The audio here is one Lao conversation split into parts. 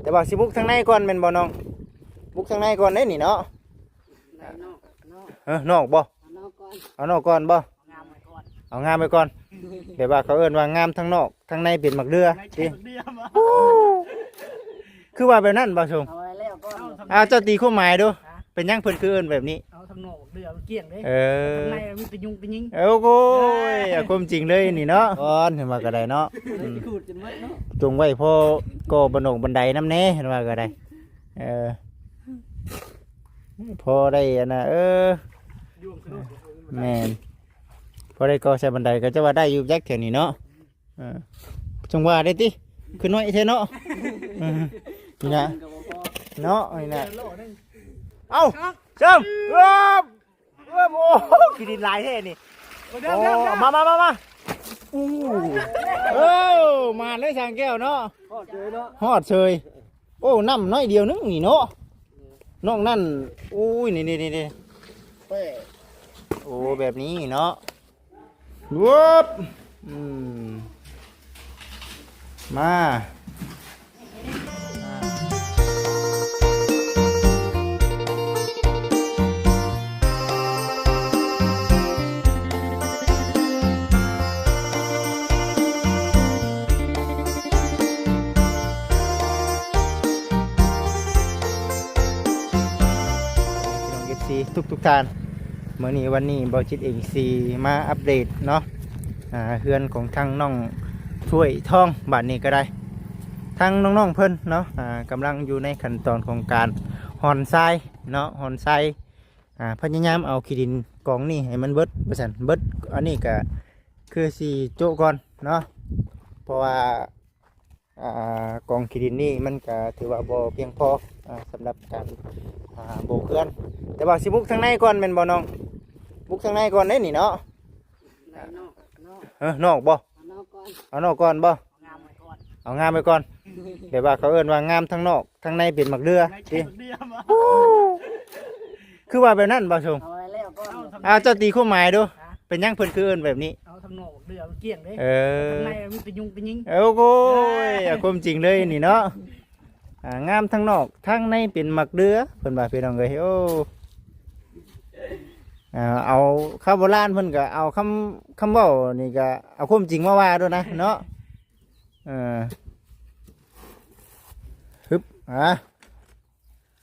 ແຕ່ວ່າຊິບຸກທາງໃນກ່ອນແມ່ນບໍ່ນ້ອງ? ບຸກທາງໃນກ່ອນເດ້ນີ້ເນາະ. ເອີ ນອກບໍ່? ເອົານອກກ່ອນ ເອົານອກກ່ອນບໍ່? ເອົາງາມໄວ້ກ່ອນ ແບບວ່າເຂົາເອີ້ນວ່າງາມທາງນອກ ທາງໃນເປັນໝາກເດື່ອຕິ. ຄືວ່າແບບນັ້ນບໍ່ຊົງ? ເອົາໄວ້ແລ້ວກ່ອນ. ອ້າວ ເຈົ້າຕີຄວາມໝາຍດູ ເປັນຫຍັງເພິ່ນຄືເອີ້ນແບບນີ້? ເອົາທາງນອກໝາກເດື່ອມັນກ້ຽງເດ້. ເອີ ທາງໃນມີແຕ່ຍຸງແຕ່ຍິງ. ເອີ ໂອ້ຍ ເອົາຄວາມຈິງເລີຍນີ້ເນາະ. ກ່ອນ ເຫັນວ່າກໍໄດ້ເນາະ. ອືມ ຈູງໄວ້ພໍກໍ່ບັນອກບັນໄດນຳແດ່ ເຫັນວ່າກໍໄດ້. ເອີ ພໍໄດ້ອັນນ່າ ເອີ ແມ່ນ ພໍໄດ້ກໍ່ໃສ່ບັນໄດ ກໍຈະວ່າໄດ້ຢູ່ຈັກແຖວນີ້ເນາະ. ເອີ ຈັ່ງວ່າໄດ້ຕິ ຄືນ້ອຍແທ້ເນາະ. ເອີ ນີ້ນະ ເນາະ ນີ້ນະ. ເອົ້າ ເຊີງ ເອີບ ໂອ້ ຂີ້ດິນຫຼາຍແທ້ນີ້. ໂອ້ ມາ ມາ ມາ ມາ. ອູ້ ເອີ ມາເລີຍຊ່າງແກ້ວເນາະ. ຮອດເຊີຍເນາະ ຮອດເຊີຍ. ໂອ້ ນ້ຳໜ້ອຍດຽວໜຶ່ງນີ້ເນາະ ນອກນັ້ນ. ໂອ້ຍ ນີ້ໆໆໆ ໂອ້ ແບບນີ້ເນາະ. ວຶບ ອືມ ມາ ພີ່ນ້ອງ ເອັຟຊີ ທຸກໆທ່ານ. ມື້ນີ້ວັນນີ້ ເບົາຈິດເອງຊິມາອັບເດດເນາະ ອ່າ ເຮືອນຂອງທາງນ້ອງຖ້ວຍທອງ. ບາດນີ້ກໍໄດ້ ທາງນ້ອງໆເພິ່ນເນາະ ອ່າ ກຳລັງຢູ່ໃນຂັ້ນຕອນຂອງການຮ່ອນຊາຍເນາະ ຮ່ອນຊາຍ ອ່າ ພະຍາຍາມເອົາຂີ້ດິນກອງນີ້ໃຫ້ມັນເບິດວ່າຊັ້ນ ເບິດ. ອັນນີ້ກໍຄືຊິໂຈະກ່ອນເນາະ ເພາະວ່າ ອ່າ ກອງຂີ້ດິນນີ້ມັນກະຖືວ່າບໍ່ພຽງພໍ ອ່າ ສຳລັບການ ອ່າ ໂບກເຮືອນ. ແຕ່ວ່າຊິບຸກທາງໃນກ່ອນແມ່ນບໍ່ນ້ອງ? ບຸກທາງໃນກ່ອນເດ້ນີ້ເນາະ. ເອີ ນອກບໍ່? ເອົານອກກ່ອນ ເອົານອກກ່ອນບໍ່? ເອົາງາມໄວ້ກ່ອນ ເອົາງາມໄວ້ກ່ອນ. ແບບວ່າເຂົາເອີ້ນວ່າງາມທາງນອກ ທາງໃນເປັນໝາກເດື່ອຕິ. ຄືວ່າແບບນັ້ນບໍ່ຊົງ? ເອົາໄວ້ແລ້ວກ່ອນ. ອ້າວ ເຈົ້າຕີຄວາມໝາຍດູ ເປັນຫຍັງເພິ່ນຄືເອີ້ນແບບນີ້? ເອົາທາງນອກໝາກເດື່ອມັນກ້ຽງເດ້. ເອີ ທາງໃນມີແຕ່ຍຸງແຕ່ຍິງ. ໂອ້ໂຫ ຄວາມຈິງເລີຍນີ້ເນາະ. ອ່າ ງາມທາງນອກ ທາງໃນເປັນໝາກເດື່ອ ເພິ່ນວ່າ ພີ່ນ້ອງເອີຍ. ໂອ້ ອ່າ ເອົາຄຳໂບລານ ເພິ່ນກໍເອົາຄຳ ຄຳເວົ້ານີ້ກໍເອົາຄວາມຈິງມາວ່າໂລດນະເນາະ. ເອີ ຮຶບ ອ່າ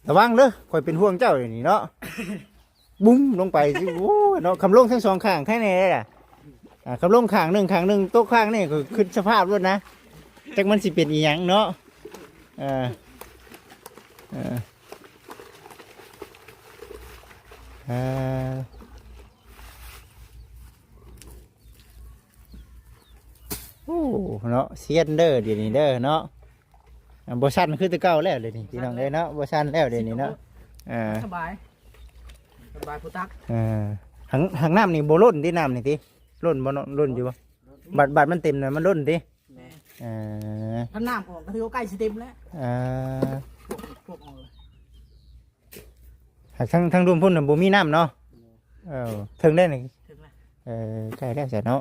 ລະວັງເດີ ຂ້ອຍເປັນຫ່ວງເຈົ້າດຽວນີ້ເນາະ. ບຸ້ມລົງໄປຊິ ໂອ້ຍເນາະ. ຄຳລົງທັງສອງຂ້າງ ແທ້ແນ່ເດ້ລະ. ອ່າ ຄຳລົງຂ້າງໜຶ່ງ ຂ້າງໜຶ່ງຕົກ ຂ້າງນີ້ຄືຄິດສະພາບໂລດນະ ຈັກມັນຊິເປັນອີ່ຫຍັງເນາະ. ເອີ ເອີ ເອີ ໂອ້ ເນາະ ຊຽນເດີ ດຽວນີ້ເດີເນາະ. ອ່າ ບໍ່ສັ່ນຄືແຕ່ເກົ່າແລ້ວດຽວນີ້ ພີ່ນ້ອງເອີຍເນາະ. ບໍ່ສັ່ນແລ້ວດຽວນີ້ເນາະ. ເອີ ສະບາຍ ສະບາຍຜູ້ຕັກ. ເອີ ຫາງ ຫາງນ້ຳນີ້ບໍ່ລົ້ນຕິ ນ້ຳນີ້ຕິ ລົ້ນບໍ່ເນາະ? ລົ້ນຢູ່ບໍ່? ບາດ ບາດມັນເຕັມນະ ມັນລົ້ນຕິ. ແມ່ນ ເອີ ຄັນນ້ຳອອກກໍຖືວ່າໃກ້ຊິເຕັມແລ້ວ. ເອີ ພວກ ພວກອອກ ຫາກທາງ ທາງລຸ່ມພຸ້ນນະບໍ່ມີນ້ຳເນາະ. ເອີ ເຖິງແລ້ວນີ້ ເຖິງແລ້ວ. ເອີ ໃກ້ແລ້ວຊະເນາະ.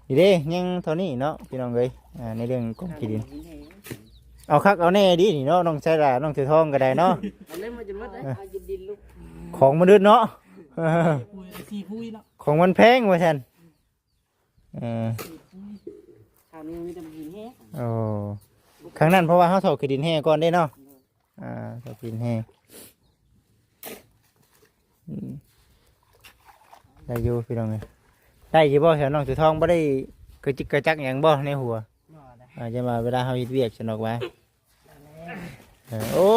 ນີ້ເດ້ ຍັງເທົ່ານີ້ເນາະ ພີ່ນ້ອງເອີຍ. ອ່າ ໃນເລື່ອງຂອງທີ່ດິນ ເອົາຄັກເອົາແນ່ດີນີ້ເນາະ ນ້ອງໄຊລາ ນ້ອງເສືອທອງກໍໄດ້ເນາະ. ເອົາເລີຍ ມາຈົນໝົດເລີຍ. ເອີ ຂອງມັນອຶດເນາະ ຂອງມັນແພງວ່າຊັ້ນ. ເອີ ຄາວນີ້ມີແຕ່ດິນແຮ່. ໂອ້ ຄັ້ງນັ້ນເພາະວ່າເຮົາເທົາຂີ້ດິນແຮ່ກ່ອນເດ້ເນາະ. ອ່າ ເທົາຂີ້ດິນແຮ່. ອືມ ໄດ້ຢູ່ພີ່ນ້ອງເອີຍ. ໄດ້ຢູ່ບໍ່ ແຖວນ້ອງເສືອທອງບໍ່ໄດ້ກະຈິກກະຈັກຫຍັງບໍ່ໃນຫົວ? ບໍ່ໄດ້. ອ່າ ຢ່າວ່າເວລາເຮົາເຮັດວຽກຊັ້ນດອກວ່າ. ເອີ ໂອ້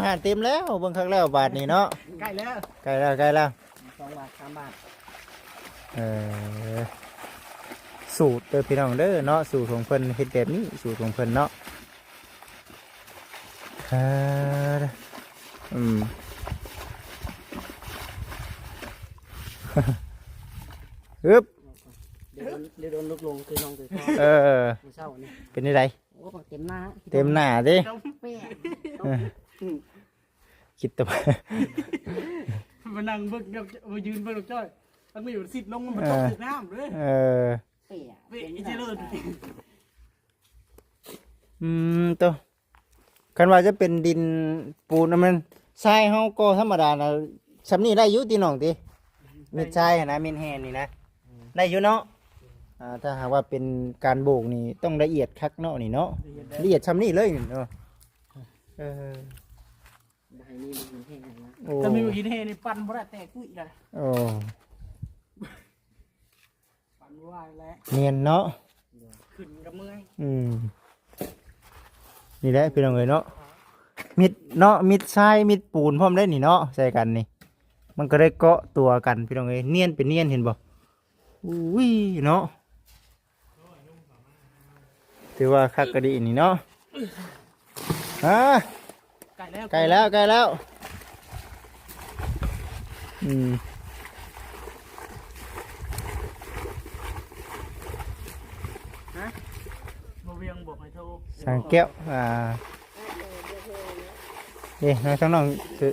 ຮ້ານເຕັມແລ້ວ ເບິ່ງຄັກແລ້ວບາດນີ້ເນາະ. ໃກ້ແລ້ວ ໃກ້ແລ້ວ ໃກ້ແລ້ວ. ສອງບາດ ສາມບາດ. ເອີ ສູດເດີພີ່ນ້ອງເດີເນາະ ສູດຂອງເພິ່ນເຮັດແບບນີ້ ສູດຂອງເພິ່ນເນາະ. ເອີ ອືມ ຮຶບ ດຽວໂດນ ດຽວໂດນລຸກລົງຄືນ້ອງເສືອທອງ. ເອີ ມື້ເຊົ້ານີ້ ເປັນຈັ່ງໃດ? ໂອ້ ເຕັມໜ້າ ເຕັມໜ້າຕິ. ເອີ ຄິດແຕ່ວ່າ ມານັ່ງເບິ່ງ ມາຢືນເບິ່ງລູກຈ້ອຍ ທັງນີ້ມັນຊິດລົງ ມັນຕົກຖືກນ້ຳເດ້. ເອີ ເປະ ເປະ ເປັນຈັ່ງໃດ? ອືມ ໂຕ ຄັນວ່າຈະເປັນດິນປູນ ແມ່ນຊາຍເຮົາກໍທຳມະດານະ ສ່ຳນີ້ໄດ້ຢູ່ຕິນ້ອງຕິ? ມິດຊາຍຫັ້ນນະ ມິດແຮ່ນີ້ນະ ໄດ້ຢູ່ເນາະ. ອ່າ ຖ້າຫາກວ່າເປັນການໂບກນີ້ຕ້ອງລະອຽດຄັກເນາະນີ້ເນາະ ລະອຽດ ລະອຽດສ່ຳນີ້ເລີຍນີ້ເນາະ. ເອີ ບໍ່ໃຫ້ມີດິນແຮ່ນະ ໂອ້ ຖ້າມີດິນແຮ່ນີ້ປັ່ນບໍ່ໄດ້ ແຕກຕຸ້ຍລະ. ໂອ້ ປັ່ນບໍ່ໄດ້ແຫຼະ ແມ່ນເນາະ ຂຶ້ນກໍເມື່ອຍ. ອືມ ນີ້ແຫຼະພີ່ນ້ອງເອີຍເນາະ ມິດເນາະ ມິດຊາຍ ມິດປູນພ້ອມໄດ໋ນີ້ເນາະ ໃສ່ກັນນີ້ ມັນກໍໄດ້ເກາະຕົວກັນພີ່ນ້ອງເອີຍ ນຽນເປັນນຽນ ເຫັນບໍ່? ອຸ້ຍເນາະ ຖືວ່າຄັກກະດີນີ້ເນາະ. ຮະ ໃກ້ແລ້ວ ໃກ້ແລ້ວ ໃກ້ແລ້ວ. ອືມ ຮະ ບໍ່ວຽງບອກໃຫ້ໂທ ສາງແກ້ວ ອ່າ ເດ້ ທາງນ້ອງ ເອີ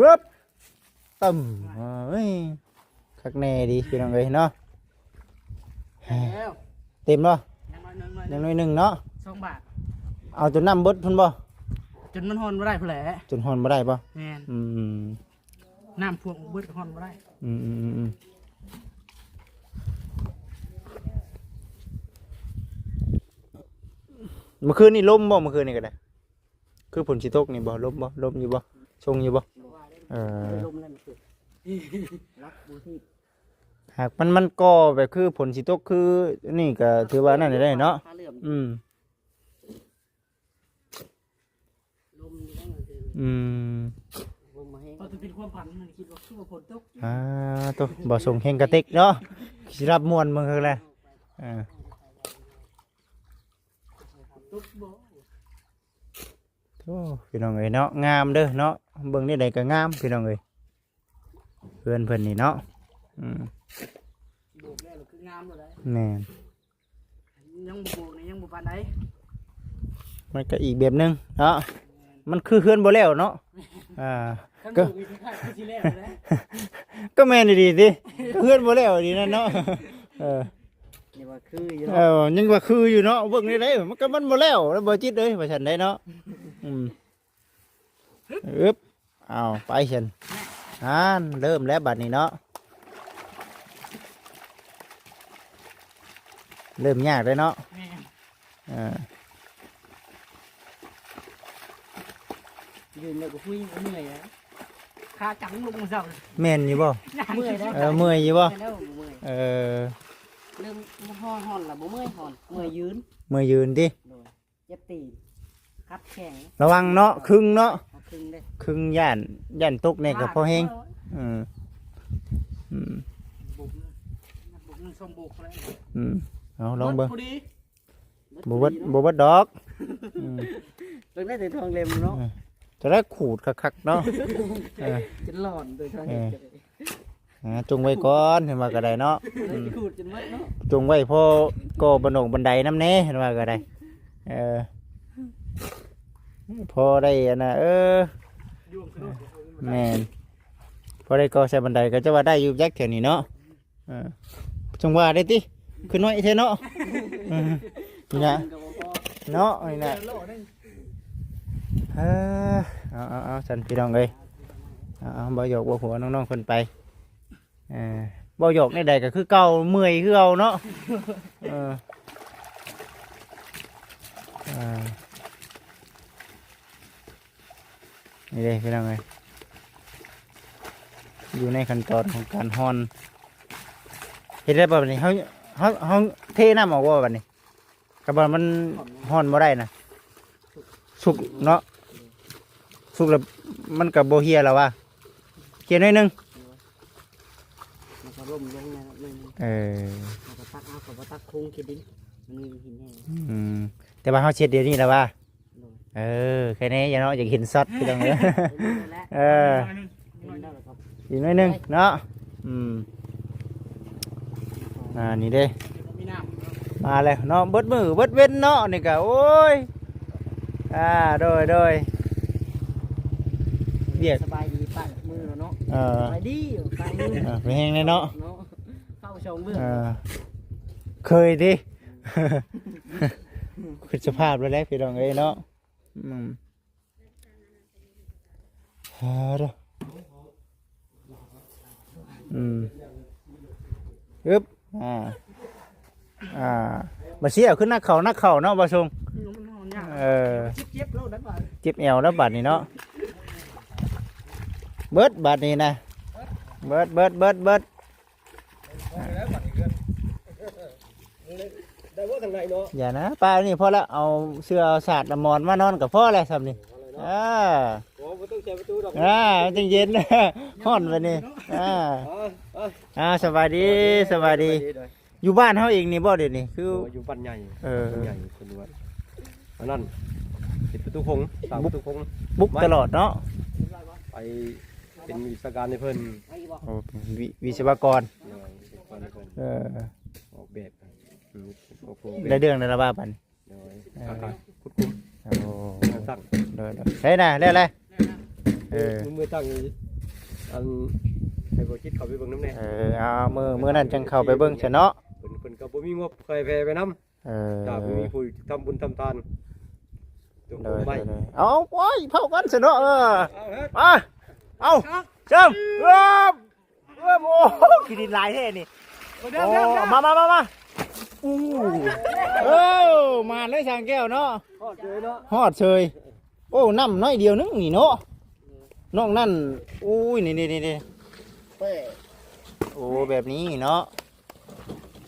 ວຶບ ຕຶ້ມ ເອີຍ ຄັກແນ່ດີພີ່ນ້ອງເອີຍເນາະ. ແລ້ວ ເຕັມບໍ່? ຍັງໜ້ອຍໜຶ່ງ ຍັງໜ້ອຍໜຶ່ງເນາະ ສອງບາດ. ເອົາຈົນນ້ຳເບິດພຸ້ນບໍ່? ຈົນມັນຮ່ອນບໍ່ໄດ້ພຸ້ນແຫຼະ ຈົນຮ່ອນບໍ່ໄດ້ບໍ່? ແມ່ນ ອືມ ນ້ຳພວກເບິດກໍຮ່ອນບໍ່ໄດ້. ອືມໆໆ ເມື່ອຄືນນີ້ລົມບໍ່? ເມື່ອຄືນນີ້ກໍໄດ້ ຄືຝົນຊິຕົກນີ້ບໍ່? ລົມບໍ່? ລົມຢູ່ບໍ່? ຊົງຢູ່ບໍ່? ເອີ ລົມນັ້ນຄືລັກບໍ່ຖືກ ຫາກມັນ ມັນກໍແບບຄືຝົນຊິຕົກຄືນີ້ກໍຖືວ່ານັ້ນໄດ້ເນາະ. ອືມ ລົມນີ້ ອືມ ລົມມາແຮງ ເພາະເປັນຄວາມຝັນ ຄິດວ່າຄືວ່າຝົນຕົກ. ອ່າ ໂຕ ບໍ່ສົ່ງແຮງກະຕິກເນາະ ຊິຮັບມ່ວນເບິ່ງຄືແລະ. ອ່າ ຕົກບໍ່? ໂອ້ ພີ່ນ້ອງເອີຍເນາະ ງາມເດີເນາະ ເບິ່ງແນວໃດກໍງາມພີ່ນ້ອງເອີຍ ເຮືອນເພິ່ນນີ້ເນາະ. ອືມ ໂບກແລ້ວຄືງາມໂລດ. ແມ່ນ ຍັງບໍ່ໂບກນີ້ຍັງບໍ່ປານໃດ ມັນກໍອີກແບບໜຶ່ງເນາະ ມັນຄືເຮືອນບໍ່ແລ້ວເນາະ. ອ່າ ຄັນ ກໍ ໂບກນີ້ຄືຄ້າຍຄືຊິແລ້ວແຫຼະ ກໍແມ່ນອີ່ຫຼີຕິ ກໍເຮືອນບໍ່ແລ້ວອີ່ຫຼີນັ້ນເນາະ. ເອີ ຍັງວ່າຄືຢູ່ເນາະ ເອີ ຍັງວ່າຄືຢູ່ເນາະ ເບິ່ງໄດ້ໄດ໋ ມັນກໍມັນບໍ່ແລ້ວແລ້ວ ບໍ່ຈິດເອີຍ ວ່າຊັ້ນໄດ໋ເນາະ. ອືມ ອຶບ ເອົາໄປຊັ້ນ ອ່າ ເລີ່ມແລ້ວບັດນີ້ເນາະ ເລີ່ມຍາກແລ້ວເນາະ. ແມ່ນ ເອີ ຢືນແລ້ວກໍຄຸຍ ເມື່ອຍແລ້ວ ຂາຈັງລົງເຊົ້າ. ແມ່ນຢູ່ບໍ່? ເມື່ອຍແລ້ວ ເອີ ເມື່ອຍຢູ່ບໍ່? ເມື່ອຍແລ້ວ ເມື່ອຍ ເອີ ເລີ່ມຮ້ອນໆ ແລ້ວບໍ່ເມື່ອຍ ຮ້ອນ ເມື່ອຍຢືນ ເມື່ອຍຢືນຕິ ໂດຍ ເຈັບຕີນ ຄັດແຂງ ລະວັງເນາະ ຄຶງເນາະ ເອົາຄຶງເດ້ ຄຶງ ຢ້ານ ຢ້ານຕົກແດ່ກໍພໍແຮງ. ເອີ ອືມ ໂບກໜຶ່ງ ໂບກໜຶ່ງ ສອງໂບກແລ້ວ. ອືມ ເອົາລອງເບິ່ງ ບໍ່ເບິດ ບໍ່ເບິດດອກ. ອືມ ເບິ່ງໄດ້ແຕ່ທອງເລັມເນາະ ເອີ ຈະໄດ້ຂູດຄັກໆເນາະ. ເອີ ຈະຫຼອນໂດຍທາງ ເອີ ເຮັດ ອ່າ ຈົ່ງໄວ້ກ່ອນ ເຫັນວ່າກໍໄດ້ເນາະ. ອືມ ຂູດຈົນໝົດເນາະ ຈົ່ງໄວ້ພໍກໍ່ບັນດອງບັນໄດນຳແດ່ ເຫັນວ່າກໍໄດ້. ເອີ ພໍໄດ້ອັນນ່າ ເອີ ແມ່ນ ພໍໄດ້ກໍ່ໃສ່ບັນໄດ ກໍຈະວ່າໄດ້ຢູ່ຈັກແຖວນີ້ເນາະ. ເອີ ຈັ່ງວ່າໄດ້ຕິ ຄືນ້ອຍແທ້ເນາະ. ເອີ ນີ້ນະ ເນາະ ນີ້ນະ. ເອີ ເອົາໆໆ ຊັ້ນພີ່ນ້ອງເອີຍ ເອົາໆ ເວົ້າຫຍອກເວົ້າຫົວນ້ອງໆເພິ່ນໄປ. ເອີ ເວົ້າຫຍອກແນວໃດກໍຄືເກົ່າ ເມື່ອຍຄືເກົ່າເນາະ. ເອີ ເອີ ນີ້ເດ້ພີ່ນ້ອງເອີຍ ຢູ່ໃນຂັ້ນຕອນຂອງການຮ່ອນ. ເຮັດໄດ້ບໍ່ບັດນີ້? ເຮົາ ເຮົາ ເຮົາເທນ້ຳອອກບໍ່ບັດນີ້? ກໍບໍ່ ມັນຮ່ອນບໍ່ໄດ້ນະ ສຸກເນາະ ສຸກແລ້ວມັນກໍບໍ່ເຫ່ຍແລ້ວວ່າ ເຫ່ຍໜ້ອຍໜຶ່ງ ມັນກໍລົ້ມລົງແລ້ວໜ້ອຍໜຶ່ງ. ເອີ ເຮົາກໍຕັກ ເຮົາກໍບໍ່ຕັກໂຄງຂີ້ດິນ ມັນມີຫີນແຮງ. ອືມ ແຕ່ວ່າເຮົາເຊັດດຽວນີ້ແລ້ວວ່າ ໂດຍ ເອີ ແຄ່ນີ້ເນາະ ຢາກເຫັນຊັອດ ພີ່ນ້ອງເອີຍ. ເອີ ອີກໜ້ອຍໜຶ່ງເນາະ. ອືມ ອ່າ ນີ້ເດ້ ມາແລ້ວເນາະ ເບິດມື້ເບິດເວັນເນາະ ນີ້ກະ ໂອ້ຍ ອ່າ ໂດຍ ໂດຍ ວຽກ ສະບາຍດີ ປາຍມືແລ້ວເນາະ. ເອີ ສະບາຍດີ ປາຍມື ເອີ ເປັນແຮງແດ່ເນາະ ເນາະ. ຈອງເບິ່ງ ເອີ ເຄີຍຕິ ຄິດສະພາບແລ້ວແຫຼະພີ່ນ້ອງເອີຍເນາະ. ອືມ ຮາເດີ ອືມ ອຶບ ອ່າ ອ່າ ມາເຊຍຂຶ້ນນັກເຂົ້າ ນັກເຂົ້າເນາະ ບ່າວຊົງ. ອືມ ມັນຮ້ອນຍາກ ເອີ ເຈັບ ເຈັບໂລດແລ້ວບາດ ເຈັບແອວແລ້ວບາດນີ້ເນາະ. ເບິດບາດນີ້ນະ ເບິດ ເບິດ ເບິດ ເບິດ. ໄດ້ບໍ່ທາງໃດເນາະ? ຢ່ານະ ປ້ານີ້ພໍແລ້ວ ເອົາເສື່ອເອົາສາດເອົາໝອນມານອນກໍພໍແລ້ວຊ່ຳນີ້. ເອີ ໂອ້ ບໍ່ຕ້ອງໃຊ້ປະຕູດອກ ອ່າ ມັນຈັ່ງເຢັນ ຮ້ອນບາດນີ້. ອ່າ ອ່າ ສະບາຍດີ ສະບາຍດີ. ຢູ່ບ້ານເຮົາເອງນີ້ບໍ່ດຽວນີ້? ຄື ໂດຍ ຢູ່ບ້ານໃຫຍ່ ເອີ ບ້ານໃຫຍ່ ເພິ່ນວ່າ ອັນນັ້ນເປັນປະຕູໂຂງ ສ້າງປະຕູໂຂງ ບຸກຕະຫຼອດເນາະ ໄປເປັນວິຊາການໃຫ້ເພິ່ນ. ໂອ້ ເປັນວິ ວິສະວະກອນ ໂດຍ ວິສະວະກອນໃຫ້ເພິ່ນ ເອີ ອອກແບບ ອືມ ອອກແບບ ໄດ້ເລື່ອງແລ້ວລະວ່າບັດນີ້. ໂດຍ ເອີ ຄັກໆ ຂຸດຂຸມ ໂອ້ ສ້າງ ໂດຍໆ ໄດ້ນະ ແລ້ວແຫຼະ. ເອີ ມື້ຕັ້ງ ອັນ ໃຫ້ບໍ່ຈິດເຂົ້າໄປເບິ່ງນຳແດ່. ເອີ ເອົາ ມື້ ມື້ນັ້ນຈັ່ງເຂົ້າໄປເບິ່ງຊະເນາະ. ເພິ່ນ ເພິ່ນກໍບໍ່ມີງົບ ໃຫ້ແຜ່ໄປນຳ. ເອີ ຖ້າບໍ່ມີຜູ້ທຳບຸນທຳທານ ໂດຍ ໂດຍ ໂດຍ. ເອົາ ໂອ້ຍ ເຜົາກັນຊະເນາະ. ເອີ ເອົາ ເຊີມ ເອີ ໂອ້ ຂີ້ດິນຫຼາຍແທ້ນີ້. ໂອ້ ມາ ມາ ມາ ມາ. ໂອ້ ເອີ ມາເລີຍຊ່າງແກ້ວເນາະ ຮອດເຊີຍເນາະ ຮອດເຊີຍ. ໂອ້ ນ້ຳໜ້ອຍດຽວໜຶ່ງນີ້ເນາະ ນອກນັ້ນ ໂອ້ຍ ນີ້ໆໆ ໂອ້ ແບບນີ້ເນາະ.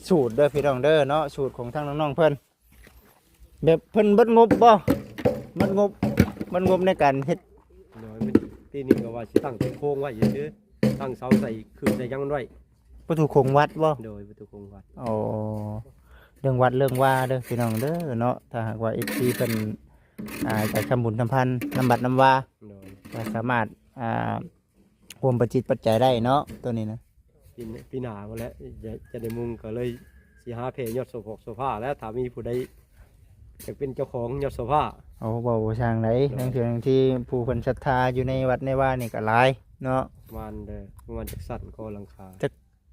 ສູດເດີພີ່ນ້ອງເດີເນາະ ສູດຂອງທາງນ້ອງໆເພິ່ນ ແບບເພິ່ນເບິດງົບບໍ່? ເບິດງົບ ເບິດງົບໃນການເຮັດ. ໂດຍ ປີນີ້ກໍວ່າຊິຕັ້ງເປັນໂຄງໄວ້ຊື່ໆ ຕັ້ງເສົາໃສ່ ຄືໃສ່ຫຍັງມັນໄວ້. ປະຕູໂຂງວັດບໍ່? ໂດຍ ປະຕູໂຂງວັດ. ອໍ ເລື່ອງວັດເລື່ອງວາເດີພີ່ນ້ອງເດີເນາະ. ຖ້າຫາກວ່າເອັຟຊີເພິ່ນ ອ່າ ຢາກທຳບຸນທຳທານນຳວັດນຳວາ ໂດຍ ກໍສາມາດ ອ່າ ຮ່ວມປັດຈິດປັດໄຈໄດ້ເນາະ ໂຕນີ້ນະ. ປີ ປີໜ້າພຸ້ນແຫຼະ ຈະ ຈະໄດ້ມຸງ ກໍເລີຍຊິຫາແຜ່ຍອດໂຊພອກໂຊພາແລ້ວ ຖ້າມີຜູ້ໃດຢາກເປັນເຈົ້າຂອງຍອດໂຊພາ. ໂອ້ ເວົ້າບໍ່ຊ່າງໃດ ໂດຍ ລາງເທື່ອລາງທີຜູ້ເພິ່ນສັດທາຢູ່ໃນວັດໃນວານີ້ກໍຫຼາຍເນາະ. ປະມານເດີ ປະມານຈັກຊັ້ນກໍຫຼັງຄາ ຈັກ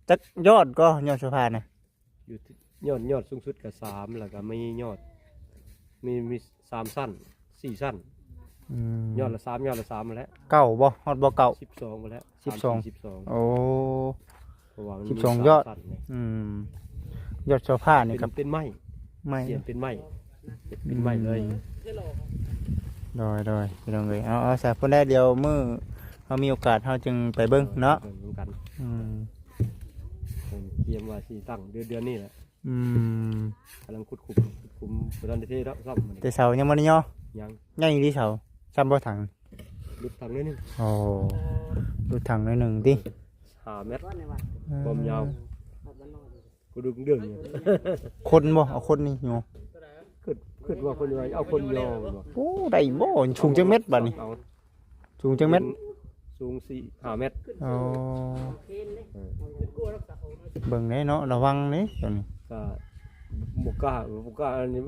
ຈັກຍອດກໍຍອດໂຊພານະ? ຢູ່ທີ່ຍອດ ຍອດສູງສຸດກໍສາມ ແລ້ວກໍມີຍອດ ມີ ມີສາມຊັ້ນ ສີ່ຊັ້ນ. ອືມ ຍອດລະສາມ ຍອດລະສາມຫັ້ນແຫຼະ. ເກົ້າບໍ່? ຮອດບໍ່ເກົ້າ? ສິບສອງພຸ້ນແຫຼະ ສິບສອງ ສາມສີ່ ສິບສອງ. ໂອ້ ເພາະວ່າມັນມີ ສິບສອງ ສາມ ຍອດ ຊັ້ນນີ້. ອືມ ຍອດໂຊພານີ້ ເປັນ ກໍເປັນໄມ້ ໄມ້ ສຽນເປັນໄມ້ ເປັນໄມ້ເລີຍ. ອືມ ໂດຍໆ ພີ່ນ້ອງເອີຍ. ເອົາ ເອົາຊະ ພຸ້ນແຫຼະ ດຽວມື້ເຮົາມີໂອກາດເຮົາຈຶ່ງໄປເບິ່ງເນາະ ເບິ່ງນຳກັນ. ອືມ ເພິ່ນກຽມວ່າຊິຕັ້ງເດືອນ ເດືອນນີ້ແຫຼະ. ອືມ ກຳລັງຂຸດຂຸມ ຂຸດຂຸມ ບໍ່ທັນໄດ້ເທເນາະ ຊ້ຳ. ແຕ່ເສົາຍັງບໍ່ໄດ້ຍໍ? ຍັງ. ໃຫຍ່ດີເສົາ ຊ້ຳບໍ່ຖັງ? ຫຼຸດຖັງໜ້ອຍໜຶ່ງ. ໂອ້ ຫຼຸດຖັງໜ້ອຍໜຶ່ງຕິ? ຫ້າແມັດ ຄວາມຍາວ ກະດຸກເດືອງຢູ່. ຄົນບໍ່? ເອົາຄົນນີ້ຢູ່. ຄິດ ຄິດວ່າເພິ່ນວ່າເອົາຄົນຍໍ. ໂອ້ ໄດ້ບໍ່? ສູງຈັກແມັດບາດນີ້? ເອົາ ສູງຈັກແມັດ? ສູງສີ່ຫ້າແມັດ. ອໍ ເອີ ເບິ່ງແດ່ເນາະ ລະວັງເດ້ຕົວນີ້. ກໍບໍ່ກ້າ ບໍ່ກ້າ ອັນນີ້